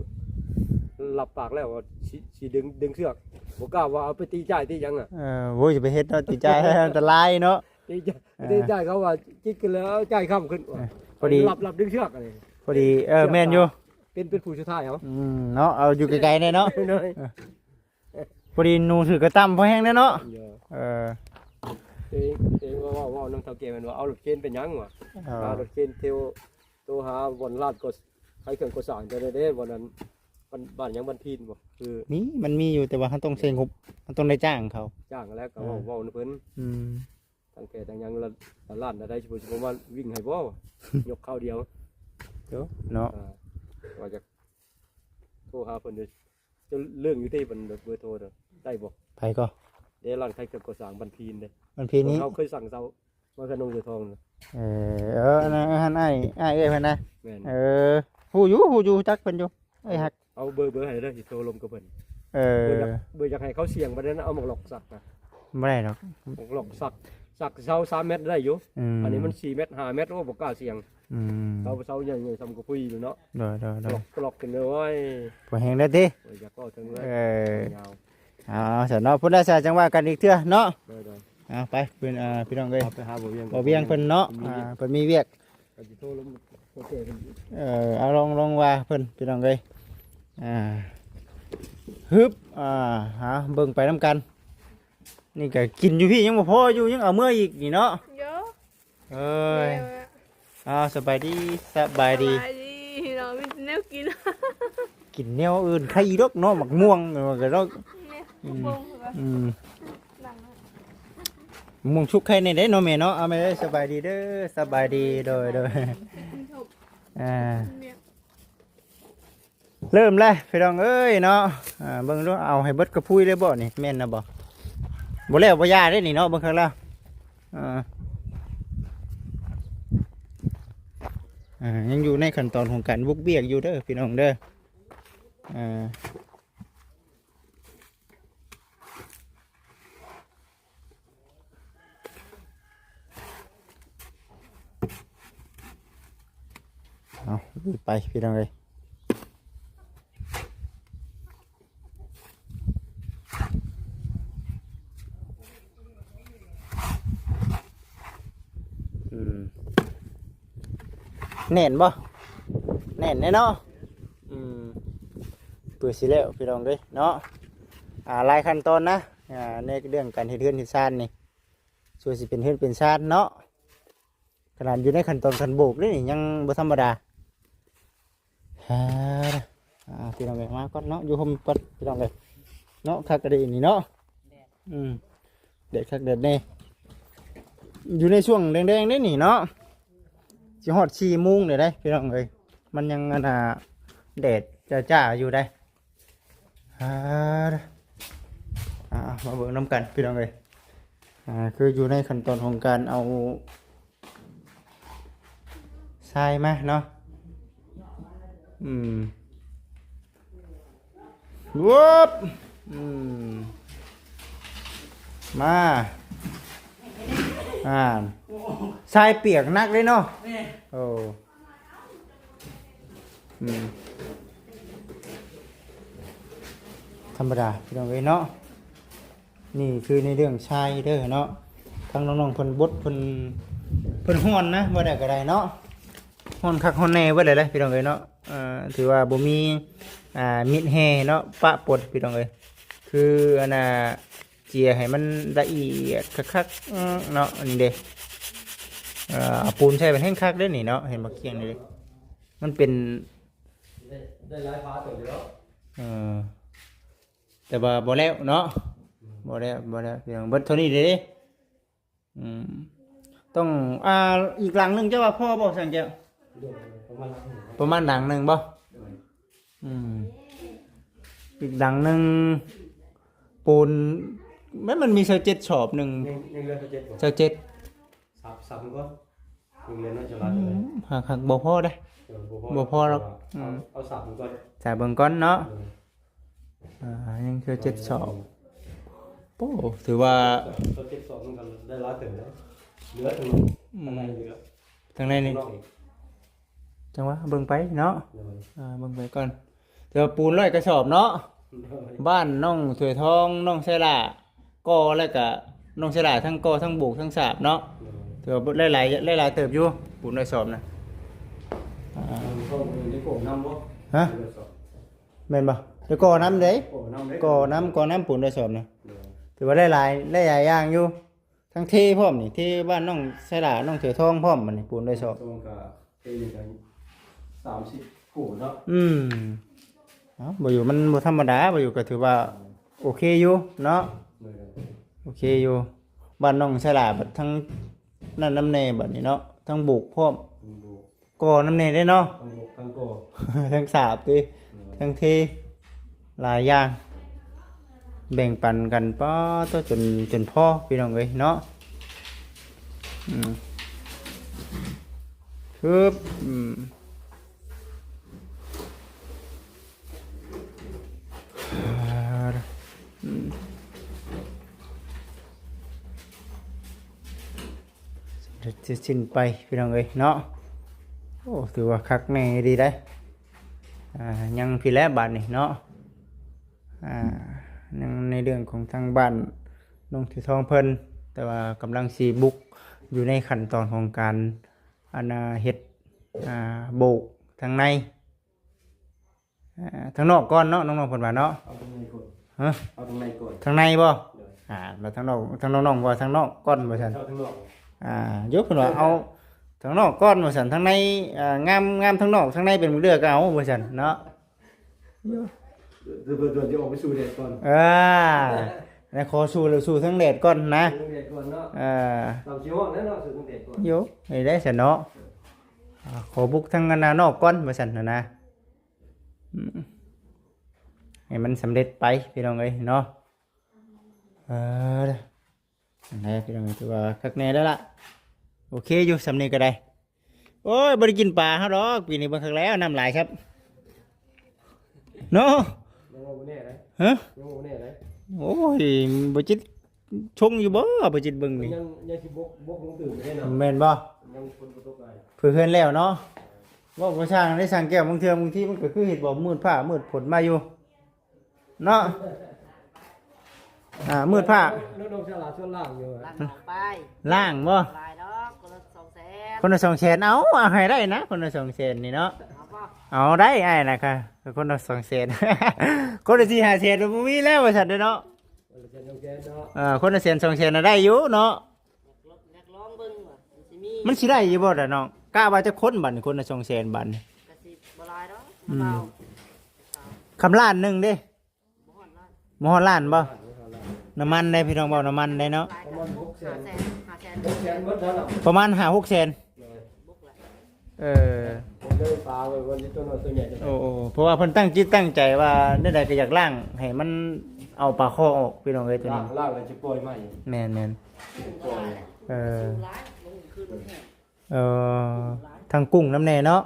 ຮັບປາກແລ້ວວ່າຊິ ຊິດຶງ ດຶງເຊືອກ ບໍ່ກ້າວ່າເອົາໄປຕີຈ້າຍຕີຫຍັງອະ. ເອີ ໂອ້ຍ ຢ່າໄປເຮັດເນາະ ຕີຈ້າຍ ອັນຕະລາຍເນາະ. ຕີຈ້າຍ ເອີ ຕີຈ້າຍ ເຂົາວ່າຈິກຂຶ້ນແລ້ວ ເອົາຈ່າຍຄ້ຳຂຶ້ນ. ເອີ ພໍດີ ລັບ ລັບດຶງເຊືອກອັນນີ້. ພໍດີ ເອີ ແມ່ນຢູ່ ເປັນ ເປັນຜູ້ສຸດທ້າຍເອົາ. ອືມ ເນາະ ເອົາຢູ່ໄກໆແດ່ເນາະ. ໂດຍ ເອີ ພໍດີໜູຖືກະຕ່ຳພໍແຮງແດ່ເນາະ. ເອີ ເອີ ເອງ ເອງເວົ້າ ເວົ້ານຳເຖົ້າແກ່ແມ່ນວ່າ ເອົາລົດເຄນເປັນຫຍັງວະ? ເອີ ເອົາລົດເຄນ ໂທ ໂທຫາບ່ອນລານກໍ ຂາຍເຄື່ອງກໍ່ສ້າງ ແຖວໃດເດ້ ບ່ອນນັ້ນ ບ້ານ ບ້ານຫຍັງ ບ້ານພີນບໍ່? ຄື ມີ ມັນມີຢູ່ ແຕ່ວ່າເຮົາຕ້ອງໃຊ້ງົບ ເຮົາຕ້ອງໄດ້ຈ້າງເຂົາ. ຈ້າງແລ້ວກໍເວົ້າ ເອີ ເວົ້ານຳເພິ່ນ. ອືມ ຕັ້ງແຕ່ຕັ້ງຫຍັງລະ ລະລ້ານລະໄດ້ ຊິບໍ່ ຊິບໍ່ມາວິ່ງໃຫ້ບໍ່? ຍົກຄາວດຽວ ໂຕ ເນາະ. ອ່າ ວ່າຈະໂທຫາເພິ່ນເດີ ຈະເລື່ອງຢູ່ຕິ ເພິ່ນເບີໂທເດີ ໄດ້ບໍ່? ໃຜກໍ? ເດ້ ຮ້ານຂາຍເຄື່ອງກໍ່ສ້າງບ້ານພີນເດ້ ບ້ານພີນນີ້ ເຮົາເຄີຍສັ່ງເຊົ່າມາກັບນ້ອງເສືອທອງ. ເອີ ເອີ ອັນນັ້ນ ອັນອ້າຍ ອ້າຍເອື້ອຍເພິ່ນນະ. ແມ່ນ ເອີ ຮູ້ຢູ່ ຮູ້ຢູ່ ຮູ້ຈັກເພິ່ນຢູ່. ເອື້ອຍຮັກ ເອົາເບີ ເບີໃຫ້ເດີ ຊິໂທລົມກັບເພິ່ນ. ເອີ ເບີຢາກ ເບີຢາກໃຫ້ເຂົາສ່ຽງປານນັ້ນ ເອົາໝາກຫຼອກສັກນະ. ບໍ່ໄດ້ດອກ ໝາກຫຼອກສັກ ສັກເສົາສາມແມັດໄດ້ຢູ່. ອືມ ອັນນີ້ມັນສີ່ແມັດ ຫ້າແມັດ ໂອ້ ບໍ່ກ້າສ່ຽງ. ອືມ ເສົາ ເສົາໃຫຍ່ໆ ສ່ຳກະປຸ້ຍຢູ່ເນາະ. ໂດຍໆໆ ຫຼອກ ຫຼອກຂຶ້ນເລີຍ ໂອ້ຍ ບໍ່ແຮງແລ້ວຕິ. ໂອ້ຍ ຢາກເວົ້າເຖິງເລີຍ. ເອີ ຍາວ. ເອົາ ເອົາຊັ້ນເນາະ ພຸ້ນລະຊະ ຈັ່ງວ່າກັນອີກເທື່ອເນາະ. ໂດຍໆ ເອົາ ໄປ ເພິ່ນ ອ່າ ພີ່ນ້ອງເອີຍ ໄປຫາບໍ່ວຽງ ບໍ່ວຽງເພິ່ນເນາະ. ເພິ່ນມີວຽກ ອ່າ ເພິ່ນມີວຽກ. ກໍຊິໂທລົມໂທແຈ້ເພິ່ນຢູ່. ເອີ ເອົາ ລອງ ລອງວ່າເພິ່ນ ພີ່ນ້ອງເອີຍ. ອ່າ ຮຶບ ອ່າ ຫາເບິ່ງໄປນຳກັນ. ນີ້ກໍກິນຢູ່ພີ້ຍັງບໍ່ພໍຢູ່ ຍັງເອົາເມືອອີກນີ້ເນາະ. ໂຍ ເອີຍ ແມ່ນແຫຼະ. ອ້າວ ສະບາຍດີ ສະບາຍດີ ສະບາຍດີພີ່ນ້ອງ. ມີແນວກິນ ກິນແນວອື່ນໄຄອີກດອກເນາະ ໝາກມ່ວງ ເອີ ກໍດອກ. ແມ່ນ ອືມ ໝາກມ່ວງຄືກັນ ອືມ ຫຼັງ ໝາກມ່ວງສຸກໄຄແດ່ເນາະແມ່ເນາະ. ເອົາແມ່ເອີຍ ສະບາຍດີເດີ ສະບາຍດີ. ໂດຍ ໂດຍ ກິນເຂົ້າ ອ່າ ແມ່ນ ເລີ່ມແລ້ວພີ່ນ້ອງເອີຍເນາະ. ອ່າ ເບິ່ງດູ ເອົາໃຫ້ເບິດກະພຸຍເລີຍບໍ່ນີ້ ແມ່ນນະບໍ່? ບໍ່ແລ້ວບໍ່ຢ່າເດ້ນີ້ເນາະ ເບິ່ງຄັກແລ້ວ. ອ່າ ອ່າ ຍັງຢູ່ໃນຂັ້ນຕອນຂອງການບຸກບຽກຢູ່ເດີພີ່ນ້ອງເດີ. ອ່າ ເອົາ ລຸຍໄປພີ່ນ້ອງເອີຍ. ອືມ ແໜ້ນບໍ່? ແໜ້ນແນ່ເນາະ. ອືມ ເພື່ອຊິແລ້ວພີ່ນ້ອງເອີຍເນາະ. ອ່າ ຫຼາຍຂັ້ນຕອນນະ ອ່າ ໃນເລື່ອງການເຮັດເຮືອນເຮັດຊານນີ້ ສ່ວນຊິເປັນເຮືອນເປັນຊານເນາະ. ຂະໜາດຢູ່ໃນຂັ້ນຕອນຂັ້ນໂບກເດ້ນີ້ ຍັງບໍ່ທຳມະດາ. ອ່າ ພີ່ນ້ອງເອີຍ ມາກ່ອນເນາະ ຢູ່ຮົ່ມກ່ອນພີ່ນ້ອງເອີຍເນາະ. ຄັກກະດີນີ້ເນາະ. ອືມ ແດດຄັກແດດແນ່ ຢູ່ໃນຊ່ວງແດງໆເດ້ນີ້ເນາະ. ຊິຮອດສີ່ໂມງເດ້ ພີ່ນ້ອງເອີຍ ມັນຍັງ ອັນນ່າ ແດດຈ້າໆຢູ່ເດ້. ອ່າ ອ່າ ມາເບິ່ງນຳກັນພີ່ນ້ອງເອີຍ. ອ່າ ຄືຢູ່ໃນຂັ້ນຕອນຂອງການເອົາຊາຍມາເນາະ. ອືມ ວຶບ ອືມ ມາ ອ່າ ຊາຍປຽກໜັກເລີຍເນາະ. ແມ່ນ ໂອ້ ອືມ ທຳມະດາພີ່ນ້ອງເອີຍເນາະ. ນີ້ຄືໃນເລື່ອງຊາຍເດີເນາະ ທາງນ້ອງໆເພິ່ນບົດ ເພິ່ນ ເພິ່ນຮ້ອນນະ ວ່າໄດ້ກໍໄດ້ເນາະ ຮ້ອນຄັກຮ້ອນແນ່ເບິດເລີຍແຫຼະພີ່ນ້ອງເອີຍເນາະ. ເອີ ຖືວ່າບໍ່ມີ ອ່າ ມິດແຮ່ເນາະ ປະປົນພີ່ນ້ອງເອີຍ ຄືອັນນ່າ ເຈຍໃຫ້ມັນລະອຽດຄັກໆເນາະ. ອັນນີ້ເດ້ ເອີ ເອົາປູນໃສ່ມັນແຮ່ງຄັກເດ້ນີ້ເນາະ ເຫັນບໍ່ ກ້ຽງນີ້ເດ້ ມັນເປັນ ໄດ້ ໄດ້ຫຼາຍຝາເຕີບຢູ່ແລ້ວ. ເອີ ແຕ່ວ່າບໍ່ແລ້ວເນາະ ອືມ ບໍ່ແລ້ວ ບໍ່ແລ້ວ ຍັງເບິດເທົ່ານີ້ເດ້. ອືມ ຕ້ອງ ອ່າ ອີກຫຼັງໜຶ່ງເຈົ້າວ່າພໍບໍ່ຊ່າງແກ້ວ? ປະມານຫຼັງໜຶ່ງ ປະມານຫຼັງໜຶ່ງບໍ່? ໂດຍ ອືມ ອີກຫຼັງໜຶ່ງ ປູນ ແມ່ນມັນມີຊາວເຈັດສອບໜຶ່ງ ຍັງ ຍັງເຫຼືອຊາວເຈັດບໍ່? ຊາວເຈັດ ສາມ ສາມກ່ອນ ຍັງເຫຼືອໜ້ອຍຈະຫຼາຍປານໃດ? ອືມ ຫາກ ຫາກບໍ່ພໍເດ້ ເອີ ບໍ່ພໍ ບໍ່ພໍດອກ. ເອີ ອືມ ເອົາ ເອົາສາມກ່ອນ ສາມເບິ່ງກ່ອນເນາະ. ໂດຍ ອ່າ ຍັງເຫຼືອເຈັດສອບ. ໂອ້ ຖືວ່າ ເຈັດສອບມັນກໍໄດ້ຫຼາຍເຕີບແລ້ວ ເຫຼືອທາງ ອືມ ທາງໃນເຫຼືອ ທາງໃນນີ້ ຂ້າງນອກອີກ ຈັ່ງຫວະເບິ່ງໄປເນາະ. ໂດຍ ອ່າ ເບິ່ງໄປກ່ອນ ແຕ່ວ່າປູນຮ້ອຍກະສອບເນາະ. ໂດຍ ບ້ານນ້ອງຖ້ວຍທອງ ນ້ອງໄຊລາ ກໍແລ້ວກະນ້ອງໄຊລາ ທັງກໍ່ ທັງໂບກ ທັງສາບເນາະ. ໂດຍ ຖືວ່າຫຼາຍໆ ຫຼາຍໆເຕີບຢູ່ ປູນຮ້ອຍສອບນະ. ອ່າ ເຂົາເອີ້ນໄດ້ກໍ່ນຳບໍ່? ຮະ? ຮ້ອຍສອບ ແມ່ນບໍ່? ໄດ້ກໍ່ນຳເດ້ ກໍ່ນຳເດ້ ກໍ່ນຳ ກໍ່ນຳປູນຮ້ອຍສອບນະ. ໂດຍ ຖືວ່າຫຼາຍໆ ຫຼາຍໆຢ່າງຢູ່. ທັງເທພ້ອມນີ້ ເທບ້ານນ້ອງໄຊລາ ນ້ອງເສືອທອງພ້ອມ ບັດນີ້ປູນໄດ້ສອບ ສອງກະເທນີ້ກໍສາມສິບກວ່າເນາະ. ອືມ ເອົ້າ ບໍ່ຢູ່ ມັນບໍ່ທຳມະດາ ບໍ່ຢູ່ ກໍຖືວ່າໂອເຄຢູ່ເນາະ. ໂດຍ ໂອເຄຢູ່ ບ້ານນ້ອງໄຊລາ ບັດທັງນັ້ນນຳແດ່ ບັດນີ້ເນາະ ທັງໂບກພ້ອມ ໂບກ ກໍ່ນຳແດ່ເດ້ເນາະ ທັງໂບກ ທັງກໍ່ ທັງສາບຕິ ໂດຍ ທັງເທ ຫຼາຍຢ່າງ ແບ່ງປັນກັນ ປາດໂທ້ ຈົນ ຈົນພໍພີ່ນ້ອງເອີຍເນາະ. ອືມ ຮຶບ ອືມ ອືມ ເສັດສິ້ນໄປພີ່ນ້ອງເອີຍເນາະ. ໂອ້ ຖືວ່າຄັກແນ່ດີໄດ໋. ອ່າ ຍັງພີ້ແຫຼະບາດນີ້ເນາະ ອ່າ ຍັງໃນເລື່ອງຂອງທາງບ້ານນ້ອງຖືທອງເພິ່ນ ແຕ່ວ່າກຳລັງຊິບຸກຢູ່ໃນຂັ້ນຕອນຂອງການ ອັນນ່າ ເຮັດ ອ່າ ໂບກທາງໃນ ອ່າ ທາງນອກກ່ອນເນາະ ນ້ອງໆເພິ່ນວ່າເນາະ. ເອົາທາງໃນກ່ອນ. ຮະ? ເອົາທາງໃນກ່ອນ. ທາງໃນບໍ່? ໂດຍ. ອ່າ ແລ້ວທາງນອກ ທາງນ້ອງໆວ່າທາງນອກກ່ອນວ່າຊັ້ນ. ເອົາທາງນອກ. ອ່າ ໂຍ ເພິ່ນວ່າເອົາທາງນອກກ່ອນວ່າຊັ້ນ ທາງໃນ ອ່າ ງາມ ງາມທາງນອກ ທາງໃນເປັນມື້ເລືອກເອົາວ່າຊັ້ນເນາະ. ເດີ ເດີ ເດີ ຈະອອກໄປສູ້ແດດກ່ອນ. ອ່າ ແລ້ວຂໍສູ້ ສູ້ທາງແດດກ່ອນນະ. ທາງແດດກ່ອນເນາະ. ເອີ ຕາມຊິຮອດແລ້ວເນາະ ສູ້ທາງແດດກ່ອນ. ໂຍ ໄດ້ຊັ້ນເນາະ. ອ່າ ຂໍບຸກທາງອັນນານອກກ່ອນວ່າຊັ້ນນະ. ອືມ ໃຫ້ມັນສຳເລັດໄປພີ່ນ້ອງເອີຍເນາະ. ເອີ ນັ້ນແຫຼະພີ່ນ້ອງ ຖືວ່າຄັກແນ່ແລ້ວລະ. ໂອເຄຢູ່ ສ່ຳນີ້ກໍໄດ້. ໂອ້ຍ ບໍ່ໄດ້ກິນປາເຮົາດອກ ປີນີ້ເບິ່ງຄັກແລ້ວ ນ້ຳຫຼາຍຄັບເນາະ. ຍັງວ່າບໍ່ແນ່ເດ້. ຮະ? ຍັງວ່າບໍ່ແນ່ເດ້. ໂອ້ຍ ບໍ່ຈິດຊົງຢູ່ບໍ່? ບໍ່ຈິດເບິ່ງນີ້ ຍັງ ຍັງຊິບົກ ບົກລົງຕື່ມຢູ່ເດ້ເນາະ. ແມ່ນບໍ່? ຍັງຝົນບໍ່ຕົກຫຼາຍ ເພື່ອເຮືອນແລ້ວເນາະ. ເວົ້າບໍ່ຊ່າງໄດ້ ຊ່າງແກ້ວ ບາງເທື່ອ ບາງທີມັນກໍຄືເຮັດບໍ່ ມືດຟ້າມືດຝົນມາຢູ່ ເນາະ. ອ່າ ມືດຟ້າ ນ້ອງໆສາລາຊວນລ້າງຢູ່. ລ້າງອອກໄປ. ລ້າງບໍ່? ຫຼາຍດອກ ຄົນລະສອງແສນ. ຄົນລະສອງແສນ ເອົາ ເອົາໃຫ້ໄດ້ນະ ຄົນລະສອງແສນນີ້ເນາະ. ເອົາບໍ່? ເອົາໄດ້ອ້າຍນະ ຄົນລະສອງແສນ. ຄົນລະສີ່ຫ້າແສນບໍ່ມີແລ້ວວ່າຊັ້ນເດ້ເນາະ. ຄົນລະແສນສອງແສນເນາະ. ເອີ ຄົນລະແສນສອງແສນນະໄດ້ຢູ່ເນາະ. ຢາກລອງເບິ່ງວ່າມັນຊິມີ ມັນຊິໄດ້ຢູ່ບໍ່ລະນ້ອງ? ກະວ່າຈັກຄົນບັດນີ້ ຄົນລະສອງແສນບັດນີ້? ກະຊິບໍ່ຫຼາຍດອກ. ອືມ ຄຳລ້ານໜຶ່ງເດ້. ບໍ່ຮອດລ້ານ ບໍ່ຮອດລ້ານບໍ່? ນ້ຳມັນເດ້ ພີ່ນ້ອງ ເວົ້ານ້ຳມັນເດ້ເນາະ. ປະມານຫົກແສນ ຫ້າແສນ ຫົກແສນ ປະມານຫ້າຫົກແສນ. ໂດຍ ເອີ ໂອ້ ເພາະວ່າເພິ່ນຕັ້ງຈິດຕັ້ງໃຈວ່າແນວໃດກໍຢາກລ້າງໃຫ້ມັນເອົາປາຄໍ່ອອກ ພີ່ນ້ອງເອີຍ ໂຕນີ້ ລ້າງ ລ້າງແລ້ວຈະປ່ອຍໃໝ່. ແມ່ນໆ ປ່ອຍ ເອີ ເອີ ທັງກຸ້ງນຳແດ່ເນາະ.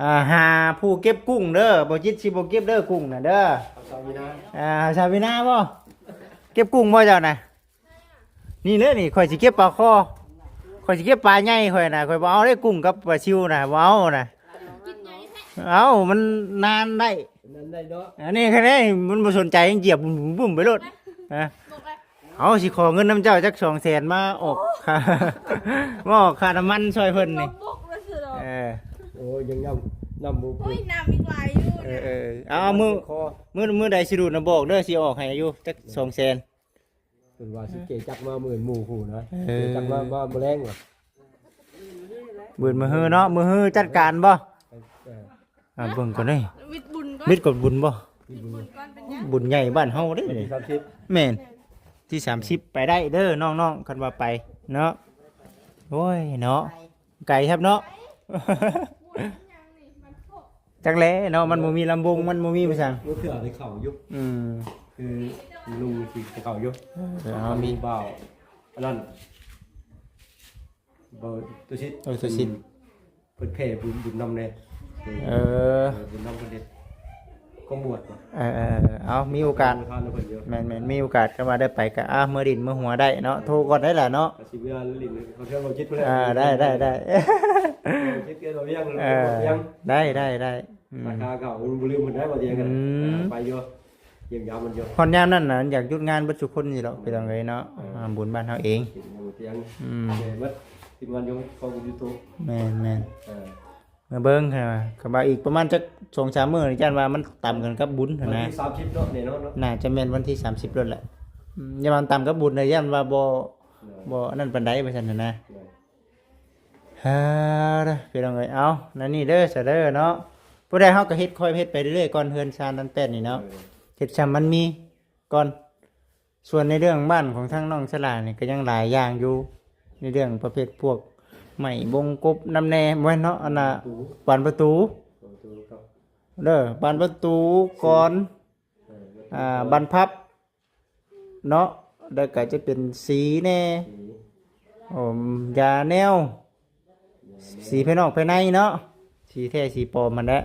ອ່າ ຫາຜູ້ເກັບກຸ້ງເດີ ບໍ່ຈິດຊິບໍ່ເກັບເດີ ກຸ້ງນະເດີ. ເອົາຊາວວີນາ ອ່າ ຊາວວີນາບໍ່? ເກັບກຸ້ງບໍ່ເຈົ້ານະ? ນີ້ເດີ ນີ້ຂ້ອຍຊິເກັບປາຄໍ່ ຂ້ອຍຊິເກັບປາໃຫຍ່ຂ້ອຍນະ ຂ້ອຍບໍ່ເອົາເດ້ ກຸ້ງກັບປາຊິວນະ ບໍ່ເອົານະ. ເອົ້າ ມັນນານໄດ້ ນານໄດ້ເນາະ. ອັນນີ້ຄັນໃດມັນບໍ່ສົນໃຈ ຍັງຈຽບບຶ້ມໆໄປໂລດນະ. ເຮົາຊິຂໍເງິນນຳເຈົ້າຈັກສອງແສນ ມາອອກຄ່າ ມາອອກຄ່ານ້ຳມັນຊ່ອຍເພິ່ນນີ້. ເອີ ໂອ້ຍ ຍັງນຳ ນຳບໍ່ ໂອ້ຍ ນ້ຳອີກຫຼາຍຢູ່. ເອີໆ ເອົາ ເອົາ ມື້ ມື້ ມື້ໃດຊິດູດນະ ບອກເດີ ຊິອອກໃຫ້ຢູ່ຈັກສອງແສນ. ເພິ່ນວ່າຊິເກຈັກມາມື້ອື່ນໝູ່ຄູ່ນະ. ເອີ ເກຈັກມາ ມາມື້ແລງວ່າ ບືນມື້ຮືເນາະ ມື້ຮືຈັດການບໍ່? ເອີ ອ່າ ເບິ່ງກ່ອນເດ້ ວິດບຸນກ່ອນ ວິດກ່ອນບຸນບໍ່? ວິດບຸນກ່ອນເປັນຫຍັງ? ບຸນໃຫຍ່ບ້ານເຮົາເດ້ ວັນທີສາມສິບ ແມ່ນ ທີສາມສິບ ໄປໄດ້ເດີນ້ອງໆ ຄັນວ່າໄປເນາະ. ໂອ້ຍເນາະ ໄກຄັບເນາະ. ຈັກແຫຼະເນາະ ມັນບໍ່ມີລຳວົງ ມັນບໍ່ມີພາສາ ບໍ່ເທື່ອໄດ້ເຂົ້າຢູ່. ອືມ ຄືລຸງຊິໄດ້ເຂົ້າຢູ່. ເອີ ເອົາ ມີ ມີບ່າວອັນນັ້ນ ບ່າວຕຸສິດ ເອີ ຕຸສິດ ອືມ ເພິ່ນແຜ່ບຸນ ບຸນນຳແດ່. ເອີ ເອີ ບຸນນຳເພິ່ນເຮັດ ຂອງບວດບໍ່? ເອີໆ ເອົາ ມີໂອກາດ ແມ່ນໆ ມີໂອກາດ ຄັນວ່າໄດ້ໄປກໍ ອ່າ ເມືອດິນເມືອຫົວໄດ້ເນາະ ໂທກ່ອນໄດ້ລະເນາະ. ກໍຊິເມືອຫຼິ້ນເຂົາເທື່ອບໍ່ຄິດພຸ້ນແຫຼະ. ອ່າ ໄດ້ໆໆ ຄິດເກີນວ່າວຽງ ເອີ ໄດ້ໆໆ ອືມ ລາຄາເກົ່າບໍ່ລືມເພິ່ນໄດ້ບໍ່ຕຽງກັນ. ອືມ ໄປຢູ່ ຢ້ຽມຢາມມັນຢູ່ ຮອດຍາມນັ້ນນະ ຢາກຢຸດງານເບິດທຸກຄົນນີ້ດອກ ເອີ ພີ່ນ້ອງເອີຍເນາະ. ເອີ ອ່າ ບຸນບ້ານເຮົາເອງ ຕຽງ ອືມ ເບິດທີມງານຢູ່ຂອງຢູທູບ. ແມ່ນໆ ເອີ ມາເບິ່ງ ຄັນວ່າອີກປະມານຈັກສອງສາມມື້ນີ້ ຢ້ານວ່າມັນຕຳກັນກັບບຸນຫັ້ນນະ. ວັນທີສາມສິບເນາະ ແນ່ນອນເນາະ ໜ້າຈະແມ່ນວັນທີສາມສິບໂລດແຫຼະ. ອືມ ຢ້ານວ່າມັນຕຳກັບບຸນນະ ຢ້ານວ່າບໍ່ ບໍ່ອັນນັ້ນປານໃດວ່າຊັ້ນຫັ້ນນະ. ເອີ ເອີ ພີ່ນ້ອງເອີຍ ເອົາ ນັ້ນນີ້ເດີ ຊະເດີເນາະ. ຜູ້ໃດເຮົາກໍເຮັດ ຄ່ອຍເຮັດໄປເລື້ອຍໆກ່ອນ ເຮືອນຊານນັ້ນແປ້ນນີ້ເນາະ ເອີ ເຮັດຊ່ຳມັນມີກ່ອນ. ສ່ວນໃນເລື່ອງບ້ານຂອງທາງນ້ອງສະຫຼານີ້ ກໍຍັງຫຼາຍຢ່າງຢູ່ ໃນເລື່ອງປະເພດພວກໄມ້ບົງກົບນຳແດ່ ບໍ່ແມ່ນເນາະ ອັນນ່າ ປະຕູ ບານປະຕູ ປະຕູກັບ ເດີ ບານປະຕູກ່ອນ ເອີ ອ່າ ບານພັບເນາະ ແລ້ວກໍຈະເປັນສີແດ່ ສີ ໂອ້ ຢາແນວ ສີພາຍນອກພາຍໃນເນາະ ສີແທ້ສີປອມຫັ້ນແຫຼະ.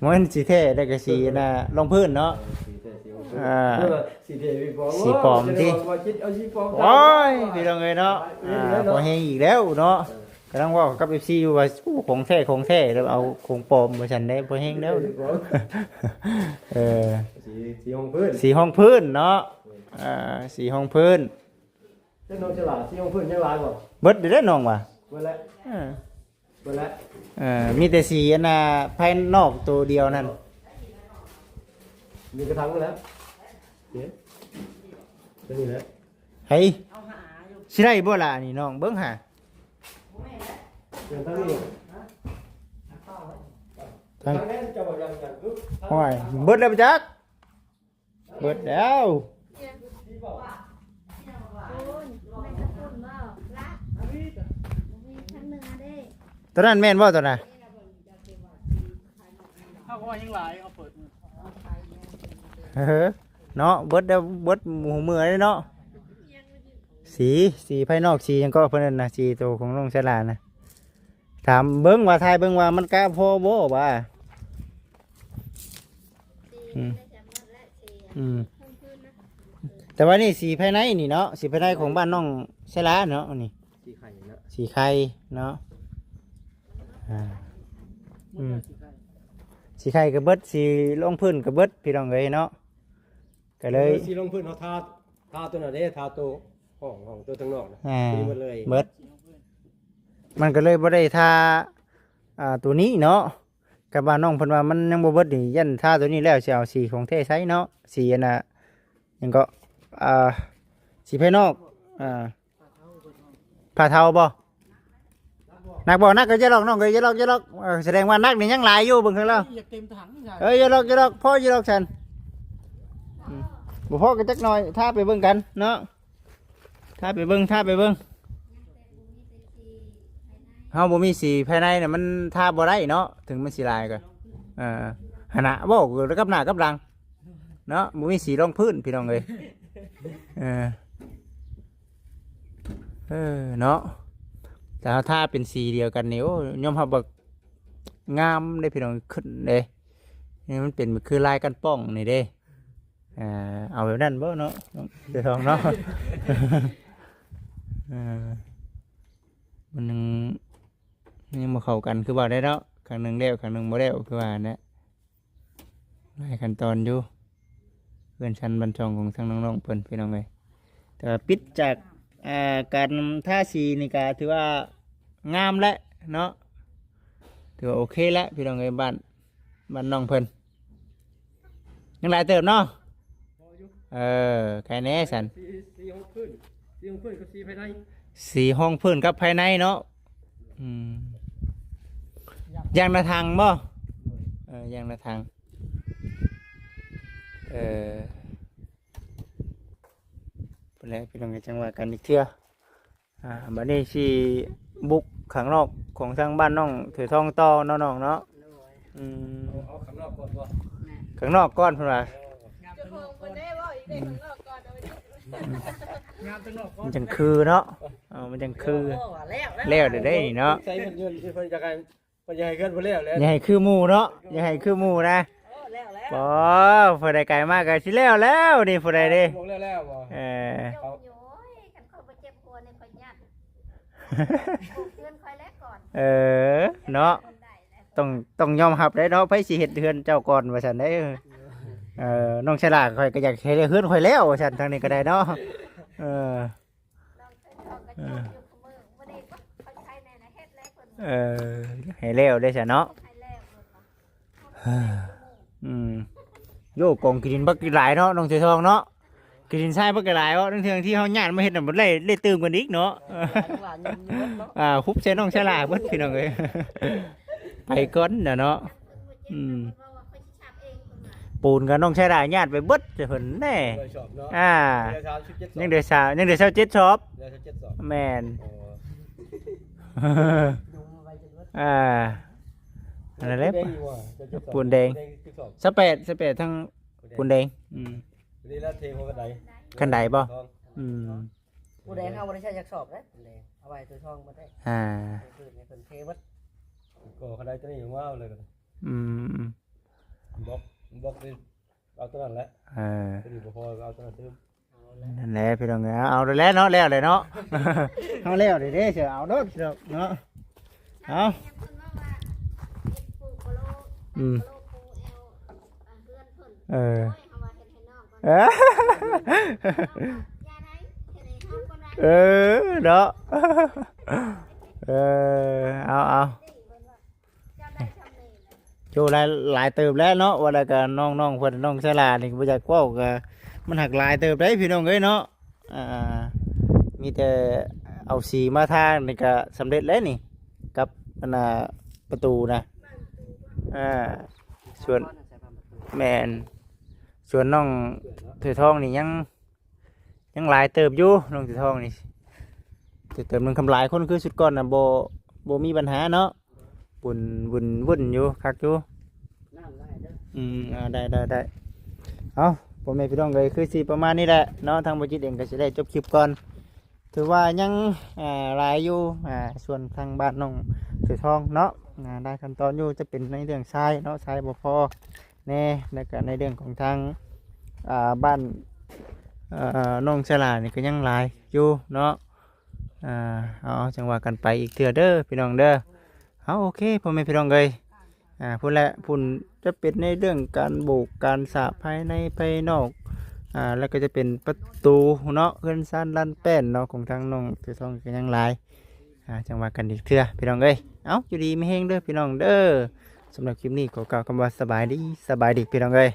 ບໍ່ແມ່ນສີແທ້ ແລ້ວກໍສີອັນນ່າ ລອງພື້ນເນາະ ເອີ ສີແທ້ສີລອງພື້ນ ອ່າ ເອີ ສີແທ້ສີປອມ ສີປອມຕິ ວ່າຈິດເອົາສີປອມ ໂອ້ຍ ພີ່ນ້ອງເອີຍເນາະ ອ່າ ພໍແຮງອີກແລ້ວເນາະ. ເອີ ກຳລັງເວົ້າກັບເອັຟຊີຢູ່ວ່າ ໂອ້ ຂອງແທ້ຂອງແທ້ ແລ້ວເອົາຂອງປອມວ່າຊັ້ນເດ້ ພໍແຮງແລ້ວ. ເອີ ສີ ສີຮອງພື້ນ ສີຮອງພື້ນເນາະ ເອີ ອ່າ ສີຮອງພື້ນ. ເຈົ້ານ້ອງສະຫຼາ ສີຮອງພື້ນຍັງຫຼາຍບໍ່? ເບິດເດ້ນ້ອງວ່າ ເບິດແລ້ວ ເອີ เบิดแล้ว เอ่อ มีแต่สีอันน่ะภายนอกตัวเดียวนั่น มีกระถางแล้วเนี่ย ตัวนี้แหละ ไผ สิได้บ่ล่ะนี่น้อง เบิ่งหา เดี๋ยวตั้งนี่ ทาง ตั้งแน่นจะบอกยังยัง โอ้ย เบิดแล้วบ่จัก เบิดแล้ว ตัวนั้นแม่นบ่ตัวน่ะ เฮาก็ว่ายังหลาย เฮาเปิด เออ เนาะ เบิดแล้ว เบิดหมู่เมือเลยเนาะ สี สีภายนอก สีหยังก็เพิ่นนั่นน่ะ สีโตของน้องสลานะ ถามเบิ่งว่า ทายเบิ่งว่ามันกะพอบ่ว่า อืม อืม แต่ว่านี่สีภายในนี่เนาะ สีภายในของบ้านน้องไซลาเนาะ นี่ สีไข่เนาะ สีไข่เนาะ อ่า อืม สีไข่ก็เบิด สีรองพื้นก็เบิด พี่น้องเอ้ยเนาะ ก็เลย สีรองพื้นเฮาทา ทาตัวนั้นเด้ ทาตัวห้อง ห้องตัวทางนอกนะ อ่า สีหมดเลย เบิด มันก็เลยบ่ได้ทา อ่า ตัวนี้เนาะ กับว่าน้องเพิ่นว่ามันยังบ่เบิดนี่ ย่านทาตัวนี้แล้วสิเอาสีของแท้ใช้เนาะ สีอันน่ะ หยังก็ อ่า สีภายนอก อ่า ผ้าเทาบ่ หนักบ่ หนักก็อย่าลอกน้อง ก็อย่าลอก อย่าลอก เออ แสดงว่าหนักนี่ยังหลายอยู่ เบิ่งข้างล่าง อยากเต็มถังนี่ เอ้ย อย่าลอก อย่าลอก พออยู่ดอกฉัน อืม บ่พอก็จักหน่อย ทาไปเบิ่งกันเนาะ ทาไปเบิ่ง ทาไปเบิ่ง เฮาบ่มีสีภายในน่ะ มันทาบ่ได้เนาะ ถึงมันสิหลายก็ เออ หั่นน่ะ เว้ากับหน้ากับหลังเนาะ บ่มีสีรองพื้นพี่น้องเอ้ย เออ เออ เนาะ แต่เฮาทาเป็นสีเดียวกันนี่ โอ้ ยอมรับว่างามเด้พี่น้อง ขึ้นเด้ นี่มันเป็นคือลายกันป้องนี่เด้ อ่า เอาแบบนั้นบ่เนาะ เจ้าทองเนาะ เออ มันยัง มันยังบ่เข้ากันคือว่าได้เนาะ ข้างหนึ่งแล้ว ข้างหนึ่งบ่แล้ว คือว่านั่นแหละ หลายขั้นตอนอยู่ เฮือนชั้นบ้านช่องของทางน้องๆเพิ่น พี่น้องเอ้ย แต่ว่าปิดจาก อ่า การทาสีนี่ก็ถือว่างามแล้วเนาะ ถือว่าโอเคแล้ว พี่น้องเอ้ย บ้าน บ้านน้องเพิ่น ยังหลายเติบเนาะ พออยู่ เออ ใครแน่สัน สี สีห้องพื้น สีห้องพื้นกับสีภายใน สีห้องพื้นกับภายในเนาะ อืม อย่างละถังบ่ โดย เออ อย่างละถัง เออ พู้นแหละพี่น้อง จั่งว่ากันอีกเทื่อ อ่า บัดนี้สิบุกข้างนอกของทางบ้านน้องเถือทองต่อเนาะน้องเนาะ โดย อืม เอา เอาข้างนอกก่อนบ่ แม่น ข้างนอกก่อนเพิ่นว่า เออ เจ้าของเพิ่นได้เว้าอีกเด้ ข้างนอกก่อน เอาไว้ งามข้างนอกก่อน มันจังคือเนาะ เออ มันจังคือ แล้ว แล้วเด้นี่เนาะ ใส่เพิ่นยืน เพิ่นจะให้ เพิ่นอยากให้เฮือนเพิ่นแล้วแหละ อย่าให้คือหมู่เนาะ อย่าให้คือหมู่นะ โอ้ แล้ว แล้ว บ่ ผู้ใดไกลมากก็สิแล้วแล้วนี่ ผู้ใดเด้ บอกแล้วแล้วบ่ เออ โอ้ย คันข้อยบ่เจ็บหัวนี่ข้อยย่าน ปลูกเฮือนข้อยแล้วก่อน เออ เนาะ ต้อง ต้องยอมรับได้เนาะ ไผสิเฮ็ดเฮือนเจ้าก่อนว่าซั่นเด้ เออ น้องชะลาข้อยก็อยากให้เฮือนข้อยแล้วว่าซั่น ทางนี้ก็ได้เนาะ เออ เออ เออ ให้แล้วได้ซะเนาะ อืม โย กองขี้ดินบักหลายเนาะ น้องเสือทองเนาะ ขี้ดินทรายบักหลายเนาะ ทั้งๆที่เฮาย้านมาเฮ็ดน่ะ บ่ได้ ได้ตื่มกันอีกเนาะ อ่า ฮุบใส่น้องชะลาเบิดพี่น้องเอ้ย ไปก่อนน่ะเนาะ อืม ปูนกับน้องชายดาญาติไปเบิดเพิ่นแน่ บ่ได้สอบเนาะ อ่า เหลือสามสิบเจ็ดสอบ ยังเหลือสาม ยังเหลือซาวเจ็ดสอบ เหลือซาวเจ็ดสอบ แม่น โอ้ อ่า อันนั้นแหละ ปูนแดงอยู่ว่ะ ซาวเจ็ดสอบ ปูนแดง ปูนแดงสิบสอบ ซาวแปด ซาวแปด ทั้ง ปูนแดง ปูนแดง อืม นี่ละเทหัวกระได คันไดบ่ ทอง อืม ปูนแดงเฮาบ่ได้ใช้จักสอบเด้ ปูนแดง เอาไว้ตัวทองบ่ได้ อ่า เพิ่น เพิ่นเทเบิด ก่อกระไดตัวนี้ยังว่าเอาเลยก็ได้ อืม บล็อก บล็อกนี่เอาตัวนั้นแหละ เออ ตัวนี้บ่พอก็เอาตัวนั้นเติม นั่นแหละพี่น้องเอ้ย เอาแล้วเนาะ แล้วเลยเนาะ เอาแล้วเด้เด้เสือ เอาโลดเนาะ เอา อืม เออ เออ เออ เนาะ เออ เอา เอา ໂຈຫຼາຍ ຫຼາຍເຕີບແລ້ວເນາະ. ວ່າແລ້ວກໍນ້ອງໆເພິ່ນ ນ້ອງສາລານີ້ບໍ່ຢາກເວົ້າ ກໍມັນຫັກຫຼາຍເຕີບເດ້ພີ່ນ້ອງເອີຍເນາະ. ອ່າ ມີແຕ່ເອົາສີມາທານີ້ກໍສຳເລັດແລ້ວນີ້ ກັບອັນນ່າປະຕູນະ. ອ່າ ສ່ວນ ແມ່ນ ສ່ວນນ້ອງເສືອທອງນີ້ຍັງ ຍັງຫຼາຍເຕີບຢູ່ ນ້ອງເສືອທອງນີ້. ເຕີບໜຶ່ງຄຳຫຼາຍຄົນຄືຊຸດກ່ອນນະ ບໍ່ ບໍ່ມີບັນຫາເນາະ. ວຸ່ນ ວຸ່ນ ວຸ່ນຢູ່ ຄັກຢູ່. ອືມ ອ່າ ໄດ້ ໄດ້ ໄດ້. ເອົາ ພໍ່ແມ່ພີ່ນ້ອງເອີຍ ຄືຊິປະມານນີ້ແຫຼະເນາະ. ທາງບໍ່ຈິດເອງກໍຊິໄດ້ຈົບຄລິບກ່ອນ. ຖືວ່າຍັງ ອ່າ ຫຼາຍຢູ່ ອ່າ ສ່ວນທາງບ້ານນ້ອງເສືອທອງເນາະ ອ່າ ຫຼາຍຂັ້ນຕອນຢູ່ ຈະເປັນໃນເລື່ອງຊາຍເນາະ ຊາຍບໍ່ພໍແດ່ ແລ້ວກໍໃນເລື່ອງຂອງທາງ ອ່າ ບ້ານ ເອີ ນ້ອງສາລານີ້ກໍຍັງຫຼາຍຢູ່ເນາະ. ອ່າ ເອົາ ຈັ່ງວ່າກັນໄປອີກເທື່ອເດີພີ່ນ້ອງເດີ. ເອົາ ໂອເຄ ພໍ່ແມ່ພີ່ນ້ອງເອີຍ ອ່າ ພຸ້ນແຫຼະ ພຸ້ນຈະເປັນໃນເລື່ອງການໂບກການສາບພາຍໃນພາຍນອກ ອ່າ ແລ້ວກໍຈະເປັນປະຕູເນາະ ເຮືອນຊານລານແປ້ນເນາະ ຂອງທາງນ້ອງເສືອທອງກໍຍັງຫຼາຍ. ອ່າ ຈັ່ງວ່າກັນອີກເທື່ອພີ່ນ້ອງເອີຍ. ເອົາ ຢູ່ດີມີແຮງເດີພີ່ນ້ອງເດີ. ສຳລັບຄລິບນີ້ຂໍກ່າວຄຳວ່າສະບາຍດີ ສະບາຍດີພີ່ນ້ອງເອີຍ.